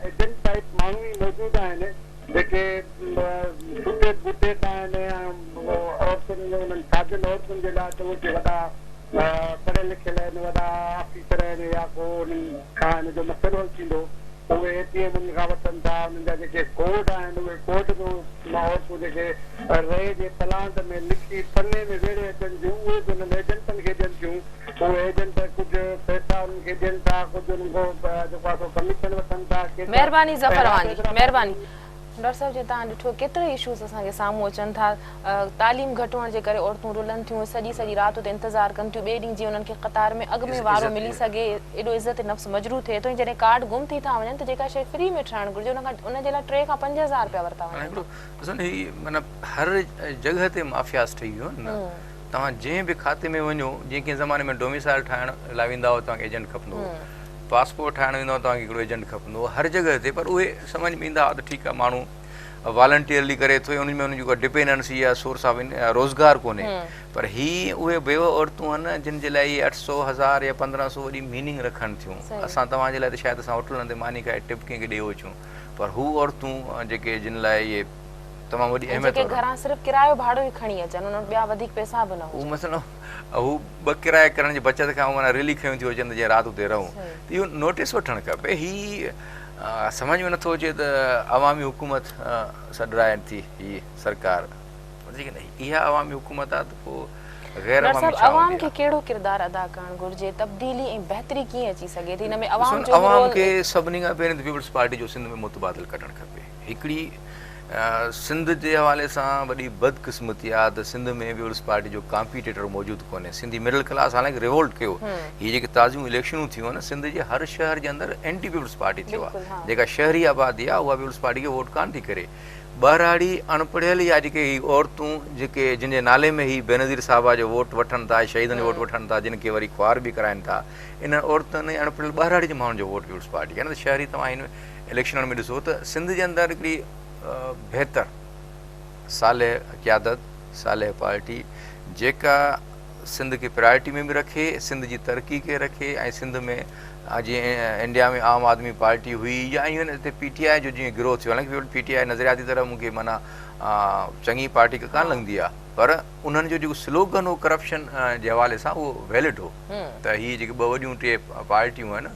ايجنٽ ٽائيپ ماڻهو ئي موجود آهن جيڪي سوٽي بوٽي پائن ۽ عورتن انهن سادين عورتن جي لاء ته اهي ڪي وڏا پڙهيل لکيل آهن وڏا آفيسر آهن يا ڪو انهن کان هن جو مسئلو حل ٿيندو ته اهي اي ٽي ايم انهن کان وٺن ٿا انهن جا جيڪي ڪوڊ آهن اهي ڪوڊ به عورتون جيڪي رئي جي پلاند ۾ لکي پني ۾ ويڙهي اچن ٿيون اهي به انهن ايجنٽن کي ڏين ٿيون اهي ايجنٽ ڪجهه پئسا انهن کي ڏين ٿا ڪجهه انهن کان جيڪو آهي سو ڪميشن وٺن ٿا ڪي ته مهرباني ظفر اهڙا اوهان به جي حيدرآباد مهرباني. ۾ ڊاڪٽر صاحب جيئن توهان ڏٺو ڪيترا ئي اشوز اسان کي سامهون اچن ٿا تعليم گهٽ هئڻ جي ڪري عورتون رلن ٿيون سڄي سڄي رات اتي انتظار ڪن ٿيون ٻئي ڏينهن جيئن انهن کي قطار ۾ اڳ ۾ وارو ملي سگهي ايڏو عزت نفس مجروح ٿئي ٿو ۽ جڏهن ڪارڊ گم ٿي ٿا وڃن ته جيڪا شيء فري ۾ ٺهڻ گهرجي ان کان ان جي لاء 3 کان 5000 رپيا ورتا وڃن ٿا. ڏسو نه هي معنيٰ هر جڳهه تي مافياز ٺهي ويو آهن نه توهان جنهن به کاتي ۾ وڃو جيئن ڪنهن زماني ۾ ڊوميسائل ٺاهڻ لاء ويندا هئا توهان کي ايجنٽ کپندو هو پاسپورٽ ٺاهڻ ويندا هئا توهان کي هڪڙو ايجنٽ کپندو هو هر جڳهه تي پر اهي سمجهه ۾ ايندا هئا ته ٺيڪ آهي ماڻهو والنٽيئرلي ڪري ٿو ان ۾ ان جي ڪا ڊپينڊنسي يا سورس آف روزگار ڪونهي پر هي اهي بيوه عورتون آهن جن جي لاء اهي 800 1000 يا 1500 وڏي ميننگ رکن ٿيون اسان توهان جي لاء ته شايد اسان هوٽلن تي ماني کائي ٽپ ڪنهن کي ڏيئي اچون پر هو عورتون جيڪي جن لاء اهي تمام وڏي اهميت جيڪي گهران صرف ڪرايو ڀاڙو ئي کڻي اچن انهن وٽ ٻيا وڌيڪ پئسا به نه هو هجن. مثلا هو ٻه ڪرايا ڪرڻ جي بچت کان معنيٰ رلي کنيون ٿيون اچن ته جيئن رات اتي رهون ته اهو نوٽيس وٺڻ کپي هي سمجهه ۾ نٿو اچي ته عوامي حڪومت سڏرائي ٿي هي سرڪار پر جيڪڏهن اها عوامي حڪومت آهي ته پوء غير ڊاڪٽر عوامي صاحب ڇا عوام هوندي کي آهي. ڪهڙو ڪردار ادا ڪرڻ گهرجي تبديلي ۽ بهتري ڪيئن اچي سگهي ٿي ان ۾ ڏسو عوام نه جو به عوام رول. کي سڀني کان پهرين ته پيپلز پارٽي جو سنڌ ۾ متبادل ڪڍڻ کپي هڪڙي سنڌ جي حوالي سان وڏي بدقسمتي آهي ته سنڌ ۾ پيپلز پارٽي جو ڪامپيٽيٽر موجود ڪونهي سنڌي مڊل ڪلاس حالانڪه ريوولٽ ڪيو هي جيڪي تازيون اليڪشنون ٿيون آهن سنڌ جي هر شهر جي اندر اينٽي پيپلز پارٽي ٿيو آهي جيڪا شهري آبادي آهي اها پيپلز پارٽي کي ووٽ ڪانه ٿي ڪري ٻهراڙي اڻپڙهيل يا جيڪي هي عورتون جيڪي جن جي نالي ۾ هي بينظير صاحبه جو ووٽ وٺن ٿا شهيدن جو ووٽ وٺن ٿا جن کي وري خوار به ڪرائن ٿا انهن عورتن ۽ اڻپڙهيل ٻهراڙي جي ماڻهن جو ووٽ پيپلز پارٽي کي آهي نه ته شهري توهان هن اليڪشنن ۾ ڏسو ته سنڌ جي اندر هڪڙي بهتر صالح قيادت صالح پارٽي جيڪا سنڌ کي پرائرٽي ۾ به رکي سنڌ جي ترقي کي رکي ۽ سنڌ ۾ جيئن انڊيا ۾ عام آدمي پارٽي هئي يا ايون هتي پي ٽي آء جو جيئن گروٿ ٿيو حالانڪه پي ٽي آء نظرياتي طرح مون کي معنيٰ چڱي پارٽي ڪانه لڳندي آهي پر انهن جو جيڪو سلوگن هو ڪرپشن جي حوالي سان اهو ويلڊ هو ته هي جيڪي ٻه وڏيون ٽي پارٽيون آهن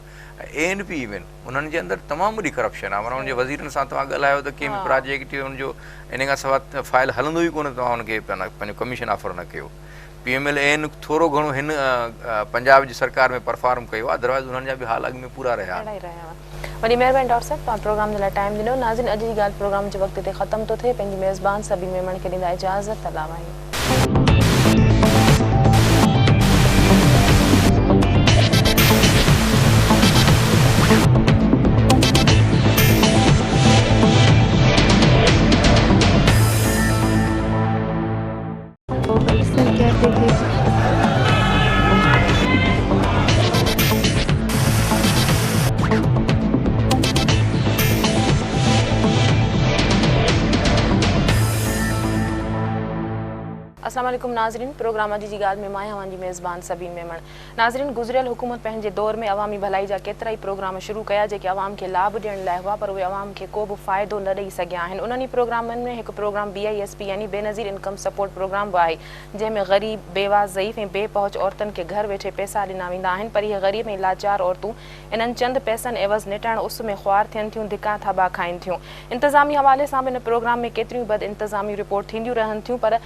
اي اين پي ايون انهن جي اندر تمام وڏي ڪرپشن آهي معنيٰ انهن جي وزيرن سان توهان ڳالهايو ته ڪنهن به پراجيڪٽ ان جو ان کان سواء فائل هلندو ئي ڪونه توهان ان کي پنهنجو ڪميشن آفر نه ڪيو پي ايم ايل اين ٿورو گهڻو هن پنجاب جي سرڪار ۾ پرفارم ڪيو آهي ادروائز انهن جا به حال اڳ ۾ پورا رهيا. اهڙا ئي رهيا هئا. وڏي مهرباني ڊاڪٽر صاحب توهان پروگرام جي لاء ٽائيم ڏنو. ناظرين اڄ جي ڳالهه پروگرام جو وقت هتي ختم ٿو ٿئي پنهنجي ميزبان سبين ميمڻ کي ڏيندا اجازت الله واهي. السلام عليڪم ناظرين پروگرام اڄ جي ڳالهه ۾ مان آهيان اوهان جي ميزبان سبين ميمڻ ناظرين گذريل حڪومت پنهنجي دور ۾ عوامي ڀلائي جا ڪيترائي پروگرام شروع ڪيا جيڪي عوام کي لاڀ ڏيڻ لاء هئا پر اهي عوام کي ڪو به فائدو نه ڏئي سگهيا آهن انهن ئي پروگرامن ۾ هڪ programme B I S P يعني بينظير انڪم سپورٽ پروگرام به آهي جنهن ۾ غريب، بيواهه، ضعيف ۽ بي پهچ عورتن کي گهر ويٺي پئسا ڏنا ويندا آهن پر اهي غريب ۽ لاچار عورتون انهن چند پئسن عيوض نٽهڻ اس ۾ خوار ٿين ٿيون ڌڪا ٿاٻا کائين ٿيون. انتظامي حوالي سان به ان پروگرام ۾ ڪيتريون ئي بد انتظاميون رپورٽ ٿينديون رهن ٿيون پر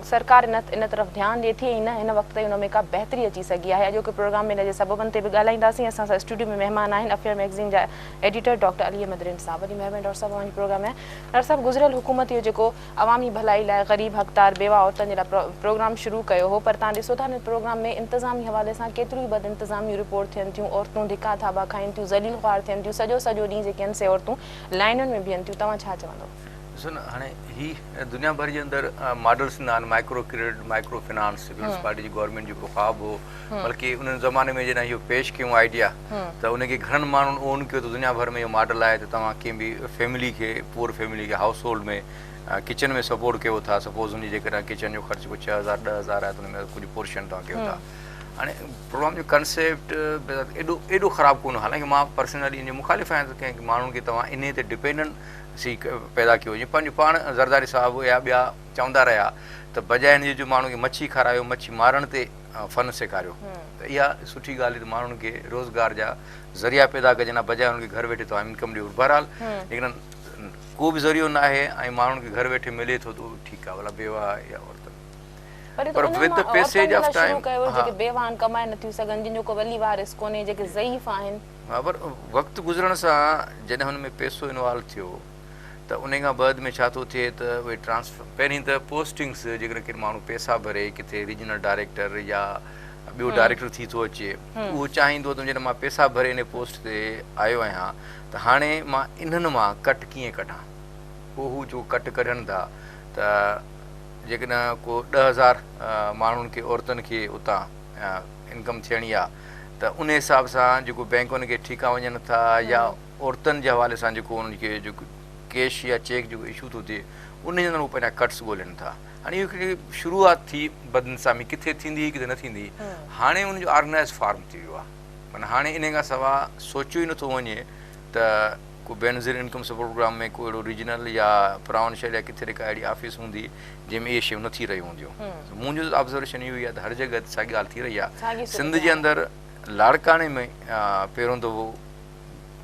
سرڪار ان طرف ڌيان ڏئي ٿي ۽ نه هن وقت تائين ان ۾ ڪا بهتري اچي سگهي آهي. اڄوڪي پروگرام ۾ ان جي سببن تي به ڳالهائينداسين. اسان سان اسٽوڊيو ۾ مهمان آهن افيئر مئگزين جا ايڊيٽر ڊاڪٽر علي احمد رند صاحب. وڏي مهرباني ڊاڪٽر صاحب اوهان جي پروگرام ۾ آيا. ڊاڪٽر صاحب گذريل حڪومت اهو جيڪو عوامي ڀلائي لاء غريب حقدار بيواهه عورتن جي لاء پروگرام شروع ڪيو هو پر توهان ڏسو ٿا ان پروگرام ۾ انتظامي حوالي سان ڪيتريون ئي بدانتظاميون رپورٽ ٿين ٿيون عورتون ڌڪا ٿاٻا کائين ٿيون ذليل خوار ٿين ٿيون سڄو سڄو ڏينهن جيڪي آهن سي عورتون لائنن ۾ بيهن ٿيون توهان ڇا چوندو؟ ڏسو نه هاڻي هي دنيا ڀر جي اندر ماڊلز ٿيندا آهن micro credit micro finance peoples party جي گورنمينٽ جو هڪڙو خواب هو بلڪه انهن زماني ۾ جڏهن اهو پيش ڪيون آئيڊيا ته ان کي گهڻن ماڻهن اون ڪيو ته دنيا ڀر ۾ اهو ماڊل آهي ته توهان ڪنهن به فيملي کي پوئر فيملي کي هائوس هولڊ ۾ ڪچن ۾ سپورٽ ڪيو ٿا سپوز ان جي جيڪڏهن ڪچن جو خرچ ڪو 6000 10000 آهي ته ان ۾ ڪجهه پورشن توهان ڪيو ٿا هاڻي پروگرام جو ڪنسيپٽ ايڏو ايڏو خراب ڪونه حالانڪه مان پرسنلي ان جو مخالف آهيان ته ڪنهن ماڻهن کي توهان انهي تي ڊپينڊنسي پيدا ڪيو جيئن پنهنجو پاڻ زرداري صاحب يا ٻيا چوندا رهيا ته بجاء ان جي جو ماڻهن کي مڇي کارايو مڇي مارڻ تي فن سيکاريو ته اها سٺي ڳالهه هئي ته ماڻهن کي روزگار جا ذريعا پيدا ڪجن ها بجاء انهن کي گهر ويٺي توهان انڪم ڏيو بهرحال جيڪڏهن ڪو به ذريعو نه آهي ۽ ماڻهن کي گهر ويٺي ملي ٿو ته اهو ٺيڪ آهي ڀلا بيواهه يا عورتن پر with the passage of time جيڪي بيواهه آهن ڪمائي نٿيون سگهن جن جو ڪو ولي وارث ڪونهي جيڪي ضعيف آهن. ها پر وقت گذرڻ سان جڏهن ان ۾ پئسو انوالو ٿيو ته انهي کان بعد ۾ ڇا ٿو ٿئي ته اهي ٽرانسفر پهرين ته پوسٽنگس جيڪڏهن ڪير ماڻهو پئسا ڀري ڪٿي ريجنل ڊائريڪٽر يا ٻيو ڊائريڪٽر ٿي ٿو اچي اهو چاهيندو ته جڏهن مان پئسا ڀري انهي پوسٽ تي آيو آهيان ته هاڻي مان انهن مان ڪٽ ڪيئن ڪڍان پوء هو جو ڪٽ ڪڍن ٿا ته جيڪڏهن ڪو 10,000 ماڻهن کي عورتن کي اتان انڪم ٿيڻي آهي ته انهي حساب سان جيڪو بينڪن کي ٺيڪا وڃن ٿا يا عورتن جي حوالي سان جيڪو انهن کي جيڪو ڪيش يا چيڪ جيڪو اشو ٿو ٿئي ان جي اندر هو پنهنجا ڪٽس ڳولين ٿا هاڻي اهو هڪڙي شروعات ٿي بدانتظامي ڪٿي ٿيندي هئي ڪٿي نه ٿيندي هئي هاڻي ان جو آرگنائز فارم ٿي ويو آهي معنيٰ هاڻي ان کان سوا سوچيو ئي نٿو وڃي ته ڪو بينظير انڪم سپورٽ پروگرام ۾ ڪو اهڙو ريجنل يا پراونشل يا ڪٿي ڪا اهڙي آفيس هوندي جنهن ۾ اهي شيون نه ٿي رهيون هونديون منهنجو آبزرويشن اهو ئي آهي ته هر جڳهه تي ساڳي ڳالهه ٿي رهي آهي سنڌ جي اندر لاڙڪاڻي ۾ پهريون دفعو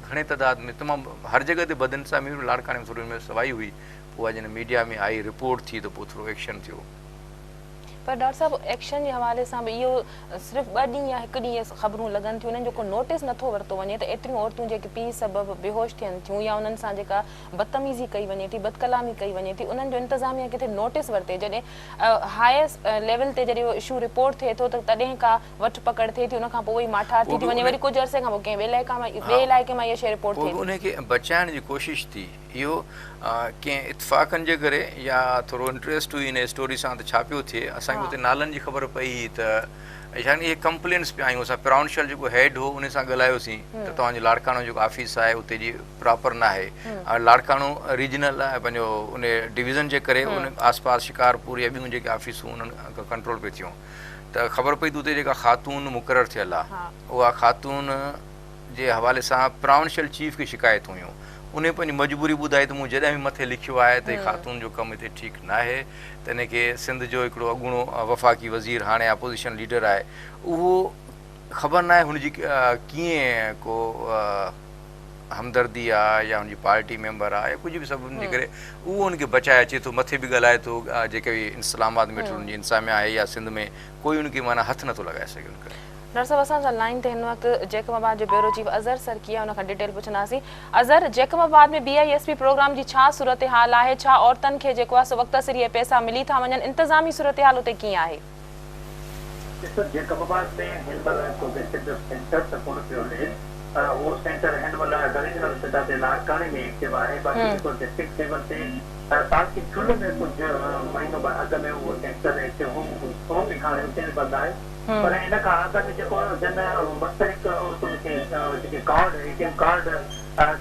گهڻي تعداد ۾ تمام هر جڳهه تي بدانتظامي هئي لاڙڪاڻي ۾ ٿوري ان ۾ سوائي هئي پوء اها جڏهن ميڊيا ۾ آئي رپورٽ ٿي ته پوء ٿورو ايڪشن ٿيو. پر ڊاڪٽر صاحب ايڪشن جي حوالي سان به اهو صرف ٻه ڏينهن يا هڪ ڏينهن اهي خبرون لڳن ٿيون انهن جو ڪو نوٽيس نٿو ورتو وڃي ته ايتريون عورتون جيڪي پيهه سبب بيهوش ٿين ٿيون يا انهن سان جيڪا بدتميزي ڪئي وڃي ٿي بدڪلامي ڪئي وڃي ٿي انهن جو انتظاميا ڪٿي نوٽيس ورتي جڏهن هائيسٽ ليول تي جڏهن اهو اشو رپورٽ ٿئي ٿو ته تڏهن ڪا وٺ پڪڙ ٿئي ٿي ان کان پوء اهي ماٺار ٿي ٿي وڃي وري ڪجهه عرصي کان پوء ڪنهن ٻئي علائقي مان ٻئي علائقي مان اها شيء رپورٽ ٿئي پوء به ٿي. انهي کي بچائڻ جي ڪوشش ٿي اهو ڪنهن اتفاقن جي ڪري يا ٿورو انٽريسٽ هئي ان اسٽوري سان ته ڇا پيو ٿئي اسان کي اتي نالن جي خبر پئي هئي ته يعني اهي ڪمپلينس پيا آيون اسان پراونشل جيڪو هيڊ هو ان سان ڳالهايوسين ته توهان جو لاڙڪاڻو جيڪو آفيس آهي اتي جي پراپر نه آهي ۽ لاڙڪاڻو ريجنل آهي پنهنجو ان ڊويزن جي ڪري ان آس پاس شڪارپور يا ٻيون جيڪي آفيسون انهن کان ڪنٽرول پئي ٿيون ته خبر پئي ته اتي جيڪا خاتون مقرر ٿيل آهي اها خاتون جي حوالي سان پراونشل چيف کي شڪايتون هيون انهي پنهنجي مجبوري ٻڌائي ته مون جڏهن به مٿي لکيو آهي ته هي خاتون جو ڪم هتي ٺيڪ ناهي ته ان کي سنڌ جو هڪڙو اڳوڻو وفاقي وزير هاڻي اپوزيشن ليڊر آهي اهو خبر ناهي هن جي ڪيئن ڪو همدردي آ يا هن جي پارٽي ميمبر آ يا ڪجهه به سببن جي ڪري اهو هن کي بچائي اچي ٿو مٿي به ڳالهائي ٿو جيڪي به اسلام آباد ۾ ويٺل هن جي انتظاميا آهي يا سنڌ ۾ ڪوئي هن کي معنيٰ هٿ نٿو لڳائي سگهي ان ڪري. ڊاڪٽر صاحب اسان سان لائين تي هن وقت جيڪب آباد جو بيورو چيف اظهر سرڪي آهي ان کان detail پڇنداسين Azhar Jacobabad ۾ B I S P programme جي ڇا صورتحال آهي ڇا عورتن کي جيڪو آهي سو وقت سر اهي پئسا ملي ٿا وڃن انتظامي صورتحال اتي ڪيئن آهي. ڏسو جيڪب آباد ۾ هن مهل ڪو ڊسٽرڪٽ جو سينٽر ته ڪونه پيو هلي اهو سينٽر هن مهل ريجنل سطح تي لاڙڪاڻي ۾ ايڪٽو آهي باقي جيڪو ڊسٽرڪٽ ليول تي تعلقي ٺل ۾ ڪجهه مهينو ٻه اڳ ۾ اهو سينٽر ايڪٽو هو سو به هاڻي اتي به بند آهي پر ان کان اڳ ۾ جيڪو جن مستحق عورتن کي جيڪي card A T M card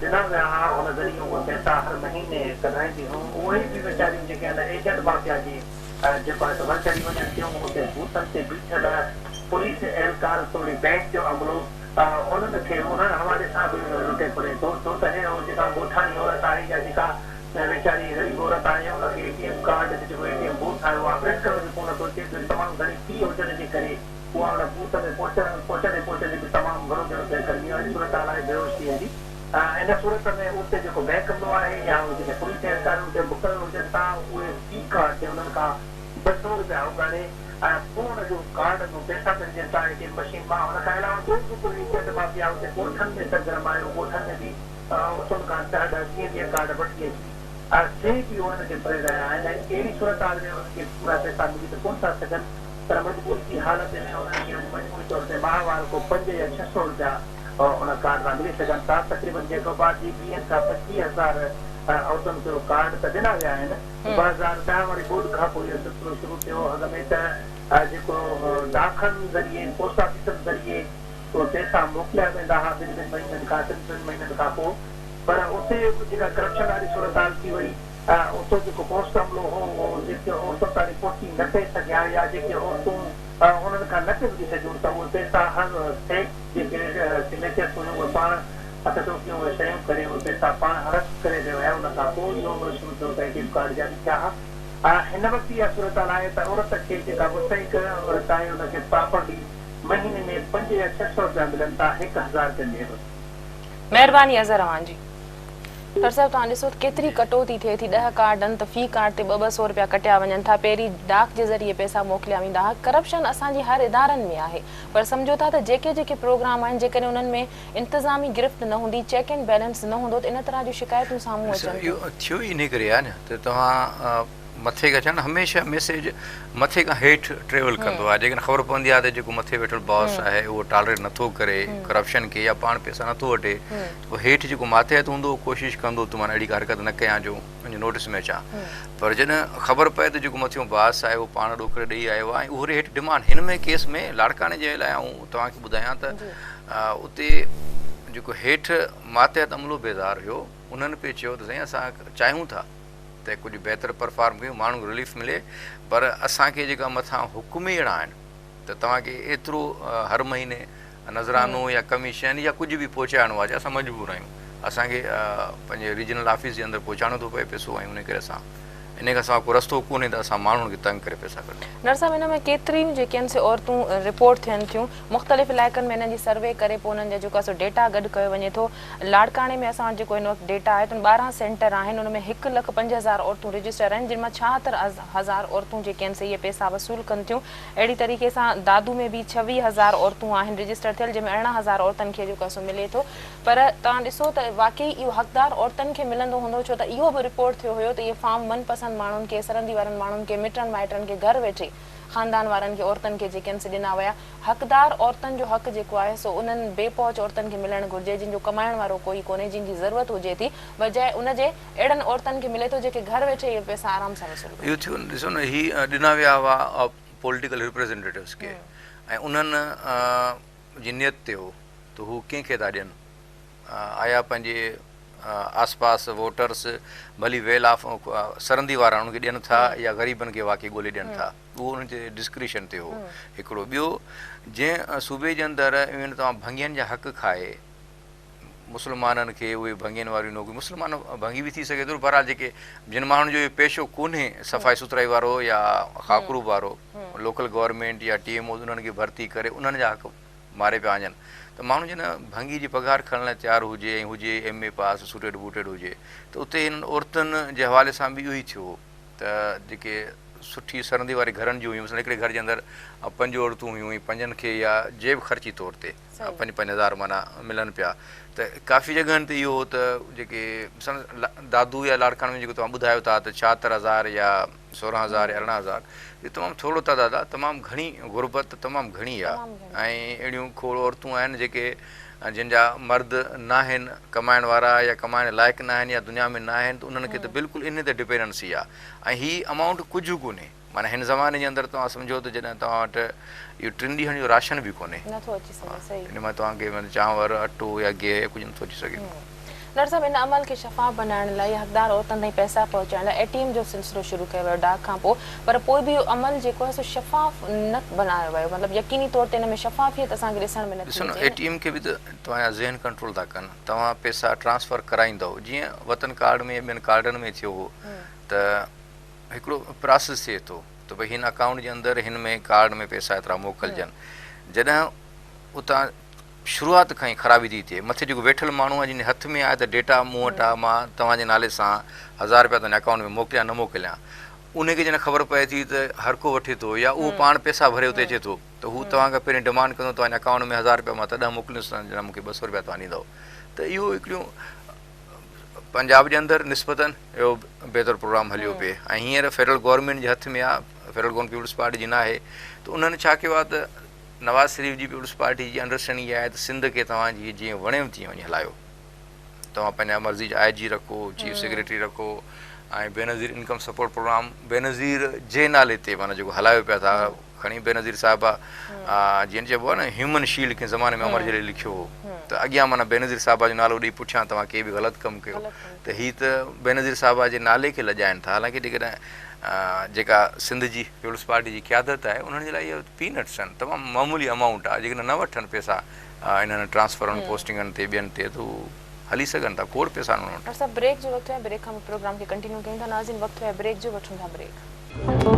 ڏنا ويا ها ان ذريعي اهي پئسا هر مهيني ڪڍرائينديون هيون اهي به ويچاريون جيڪي آهن ايجنٽ مافيا جي جيڪو آهي سو ور چڙهي وڃن ٿيون اتي بوٿن تي بيٺل پوليس اهلڪار توڙي بئنڪ جو عملو انهن کي انهن حوالي سان به لٽي ڦري ٿو ڇو ته هي جيڪا ڳوٺاڻي عورت آهي يا جيڪا ويچاري غريب عورت آهي ان کي اي ٽي ايم ڪارڊ تي جيڪو اي ٽي ايم بوٿ آهي اهو آپريٽ ڪرڻ به ڪونه ٿو اچي ٻيو تمام گهڻي في هجڻ جي ڪري اها ان بوٿ ۾ پهچڻ پهچندي پهچندي به تمام گهڻو ڄڻ ته گرمي واري صورتحال آهي بيهوش ٿي ويندي ان صورت ۾ اتي جيڪو بئنڪ عملو آهي يا جيڪي پوليس اهلڪار اتي مقرر هجن ٿا اهي في ڪارڊ تي انهن کان 200 رپيا اوڳاڙي ۽ پوء ان جو ڪارڊ مان پئسا ڪڍجن ٿا اي ٽي ايم مشين مان. ان کان علاوه ٻيو جيڪو ايجنٽ مافيا اتي ڳوٺن ۾ سرگرم آهي اهو ڳوٺن ۾ به عورتن کان ڏهه ڏهه ويهه ويهه ڪارڊ وٺي اچي سي به انهن کي ڀري رهيا آهن ۽ اهڙي صورتحال ۾ انهن کي پورا پئسا ملي ته ڪونه ٿا سگهن پر مجبوري جي حالت ۾ انهن کي مجموعي طور تي ماهوار ڪو پنج يا 600 رپيا ان ڪارڊ تان ملي سگهن ٿا. تقريبن جيڪب آباد جي ويهن کان 25 هزار عورتن کي اهي ڪارڊ ته ڏنا ويا آهن. 2010 واري ٻوڏ کان پوء اهو سلسلو شروع ٿيو. اڳ ۾ ته جيڪو ڊاکن ذريعي پوسٽ آفيسن ذريعي اهي پئسا موڪليا ويندا ها ٻن ٻن مهينن کان ٽن ٽن مهينن کان پوء پر اتي به جيڪا ڪرپشن واري صورتحال ٿي وئي اتو جيڪو پوسٽ عملو هو اهو جيڪي عورتن تائين پهچي نه پئي سگهيا يا جيڪي عورتون انهن کان نه پئي وٺي سگهيون ته اهي پئسا هر فيڪ جيڪي سگنيچرس هيون اهي پاڻ هٿ ٺوڪيون اهي شيون ڪري اهي پئسا پاڻ هڙپ ڪري پئي ويا ان کان پوء اهو عمل شروع ٿيو ته اي ٽي ايم ڪارڊ جاري ٿيا ها هن وقت اها صورتحال آهي ته عورت کي جيڪا مستحق عورت آهي ان کي پراپرلي مهيني ۾ پنج يا 600 رپيا ملن ٿا 1000 رپين جي عيوض. مهرباني اظهر اوهان جي. ڊاڪٽر صاحب توهان ڏسو ته ڪيتري ڪٽوتي ٿئي ٿي ڏهه ڪارڊ آهن ته في ڪارڊ تي ٻه ٻه سو رپيا ڪٽيا وڃن ٿا پهرين ڊاڪ جي ذريعي پئسا موڪليا ويندا ها ڪرپشن اسان جي هر ادارن ۾ آهي پر سمجهو ٿا ته جيڪي جيڪي پروگرام آهن جيڪڏهن انهن ۾ انتظامي گرفت نه هوندي چيڪ اينڊ بيلنس نه هوندو ته ان طرح جون شڪايتون سامهون ڏسو اچن ٿيون. اهو ٿيو ئي انهي ڪري آهي نه ته توهان مٿي کان ڇا نه هميشه ميسيج مٿي کان هيٺ ٽريول ڪندو آهي جيڪڏهن خبر پوندي آهي ته جيڪو مٿي ويٺل باس آهي اهو ٽالريٽ نٿو ڪري ڪرپشن کي يا پاڻ پئسا نٿو وٺي ته پوء هيٺ جيڪو ماتحت هوندو اهو ڪوشش ڪندو ته مان اهڙي ڪا حرڪت نه ڪيان جو ان جي نوٽس ۾ اچان پر جڏهن خبر پئي ته جيڪو مٿيون باس آهي اهو پاڻ ڏوڪڙ ڏئي آيو آهي ۽ اهو هيٺ ڊمانڊ هن ۾ ڪيس ۾ لاڙڪاڻي جي لاء آئون توهان کي ٻڌايان ته اتي جيڪو هيٺ ماتحت عملو بيزار هيو انهن پئي چيو ته سائين اسان چاهيون ٿا ته ڪجهه بهتر پرفارم ڪيون ماڻهن کي رليف ملي پر اسان کي جيڪا مٿان حڪم ئي اهڙا آهن ته توهان کي ايترو هر مهيني نذرانو يا ڪميشن يا ڪجهه به پهچائڻو آهي اسان مجبور آهيون اسان کي پنهنجي ريجنل آفيس جي اندر پهچائڻو ٿو پئي پئسو ۽ ان ڪري اسان ان کان سواء ڪو رستو ڪونهي ته اسان ماڻهن کي تنگ ڪري پئسا ڪڍون. نرس صاحب ان ۾ ڪيتريون جيڪي آهن سي عورتون رپورٽ ٿين ٿيون مختلف علائقن ۾ انهن جي سروي ڪري پوء انهن جا جيڪو آهي سو ڊيٽا گڏ ڪيو وڃي ٿو لاڙڪاڻي ۾ اسان وٽ جيڪو هن وقت ڊيٽا آهي ته 12 سينٽر آهن ان ۾ هڪ لک 5000 عورتون رجسٽر آهن جن مان 76 هزار عورتون جيڪي آهن سي اهي پئسا وصول ڪن ٿيون اهڙي طريقي سان دادو ۾ به 26 هزار عورتون آهن رجسٽر ٿيل جنهن ۾ 18 هزار عورتن کي جيڪو آهي سو ملي ٿو پر توهان ڏسو ته واقعي اهو حقدار عورتن کي ملندو هوندو ڇو ته اهو به رپورٽ ٿيو هيو ته اهي فارم من پسند ماڻهن کي سرندي وارن ماڻهن کي مٽن مائٽن کي گهر ويٺي خاندان وارن کي عورتن کي جيڪي آهن سي ڏنا ويا حقدار عورتن جو حق جيڪو آهي سو انهن بي پهچ عورتن کي ملڻ گهرجي جن جو ڪمائڻ وارو ڪوئي ڪونهي جن جي ضرورت هجي ٿي بجاء ان جي اهڙن عورتن کي ملي ٿو جيڪي گهر ويٺي اهي پئسا آرام سان وصول ڪن. اهو ٿيو نه ڏسو نه هي ڏنا ويا هئا پوليٽيڪل ريپريزينٽيٽوز کي ۽ انهن جي نيت تي هو ته هو ڪنهن کي ٿا ڏين آيا پنهنجي آس پاس ووٽرس ڀلي ويل آف سرندي وارا انهن کي ڏين ٿا يا غريبن کي واقعي ڳولي ڏين ٿا اهو انهن جي ڊسڪريشن تي هو هڪڙو ٻيو جنهن صوبي جي اندر ايون توهان ڀنگين جا حق کائي مسلمانن کي اهي ڀنگين واريون نوڪريون مسلمان ڀنگي به ٿي سگهي ٿو بهرحال جيڪي جن ماڻهن جو اهو پيشو ڪونهي صفائي سٿرائي وارو يا خاڪروب وارو لوڪل گورنمينٽ يا ٽي ايم اوز انهن کي ڀرتي ڪري انهن جا حق ماري پيا وڃن ته ماڻهو جڏهن ڀنگي جي پگهار کڻڻ لاء تيار هجي ۽ هجي M A pass suited booted هجي ته اتي هنن عورتن جي حوالي سان به اهو ئي ٿيو هو ته جيڪي سٺي سرندي واري گهرن جون هيون مثلاً هڪڙي گهر جي اندر پنج عورتون هيون ۽ پنجن کي يا جيب خرچي طور تي پنج پنج هزار معنيٰ ملن پيا ته ڪافي جڳهن تي اهو هو ته جيڪي مثلاً دادو يا لاڙڪاڻي ۾ جيڪو توهان ٻڌايو ٿا ته 76 هزار يا 16 هزار يا 18 هزار اهو تمام ٿورو تعداد آهي تمام گهڻي غربت تمام گهڻي آهي ۽ اهڙيون کوڙ عورتون آهن جيڪي جن جا مرد ناهن ڪمائڻ وارا يا ڪمائڻ لائق ناهن يا دنيا ۾ ناهن ته انهن کي ته بلڪل انهي تي ڊپينڊنسي آهي ۽ هي امائونٽ ڪجهه ڪونهي معنيٰ هن زماني جي اندر توهان سمجهو ته جڏهن توهان وٽ اهو ٽن ڏينهن جو راشن به ڪونهي نٿو اچي سگهي صحيح ان مان توهان کي معنيٰ چانور اٽو يا گيهه يا ڪجهه نٿو اچي سگهي. ڊاڪٽر صاحب ان عمل کي شفاف بنائڻ لاء يا حقدار عورتن تائين پئسا پهچائڻ لاء اي ٽي ايم جو سلسلو شروع ڪيو ويو ڊاڪ کان پوء پر پوء به اهو عمل جيڪو آهي سو شفاف نه بنايو ويو مطلب يقيني طور تي ان ۾ شفافيت اسان کي ڏسڻ ۾ نٿي ڏسو نه اچي اي نه. ٽي ايم کي به ته توهان جا ذهن ڪنٽرول ٿا ڪن توهان پئسا ٽرانسفر ڪرائيندؤ جيئن وطن ڪارڊ ۾ ٻين ڪارڊن ۾ ٿيو هو ته هڪڙو پراسيس ٿئي ٿو ته ڀئي هن اڪائونٽ جي اندر هن ۾ ڪارڊ ۾ پئسا ايترا موڪلجن جڏهن اتان شروعات کان ئي خرابي ٿي ٿئي. مٿي جيڪو ويٺل ماڻهو آهي جنهن جي هٿ ۾ آهي ته ڊيٽا مون وٽ آهي مان توهان جي نالي سان هزار رپيا توهان جي اڪائونٽ ۾ موڪليان نه موڪليان ان کي جڏهن خبر پئي ٿي ته هر ڪو وٺي ٿو يا اهو پاڻ پئسا ڀري اتي اچي ٿو ته هو توهان کان پهرين ڊمانڊ ڪندو توهان جي اڪائونٽ ۾ هزار رپيا مان تڏهن موڪليندس جڏهن مون کي 200 رپيا توهان ڏيندؤ ته اهو هڪڙيون پنجاب جي اندر نسبتن اهو بهتر پروگرام هليو پئي ۽ هينئر فيڊرل گورنمينٽ جي هٿ ۾ آهي فيڊرل گورنمينٽ پيپلز پارٽي جي ناهي ته انهن ڇا ڪيو آهي ته نواز شريف جي پيپلز پارٽي جي انڊرسٽينڊنگ اها آهي ته سنڌ کي توهان جي جيئن وڻيو تيئن وڃي هلايو. توهان پنهنجا مرضي جا آء جي رکو، چيف سيڪريٽري رکو ۽ Benazir income support programme Benazir جي نالي تي معنيٰ جيڪو هلايو پيا ٿا کڻي بينظير صاحبه جيئن چئبو آهي نه هيومن شيلڊ ڪنهن زماني ۾ امر جليل لکيو هو ته اڳيان معنيٰ بينظير صاحبه جو نالو ڏئي پٺيان توهان ڪي به غلط ڪم ڪيو ته هي ته بينظير صاحبه جي نالي کي لڄائن ٿا حالانڪه جيڪڏهن جيڪا سنڌ جي پيپلز پارٽي جي قيادت آهي انهن جي لاء اهو پينٽس آهن تمام معمولي امائونٽ آهي جيڪڏهن نه وٺن پئسا انهن ٽرانسفرن پوسٽنگن تي ٻين تي ته هو هلي سگهن ٿا کوڙ پئسا آهن انهن وٽ. ڊاڪٽر صاحب بريڪ جو وقت ٿيو آهي بريڪ کان پوء پروگرام کي ڪنٽينيو ڪيون ٿا ناظرين وقت ٿيو آهي بريڪ جو وٺون ٿا بريڪ.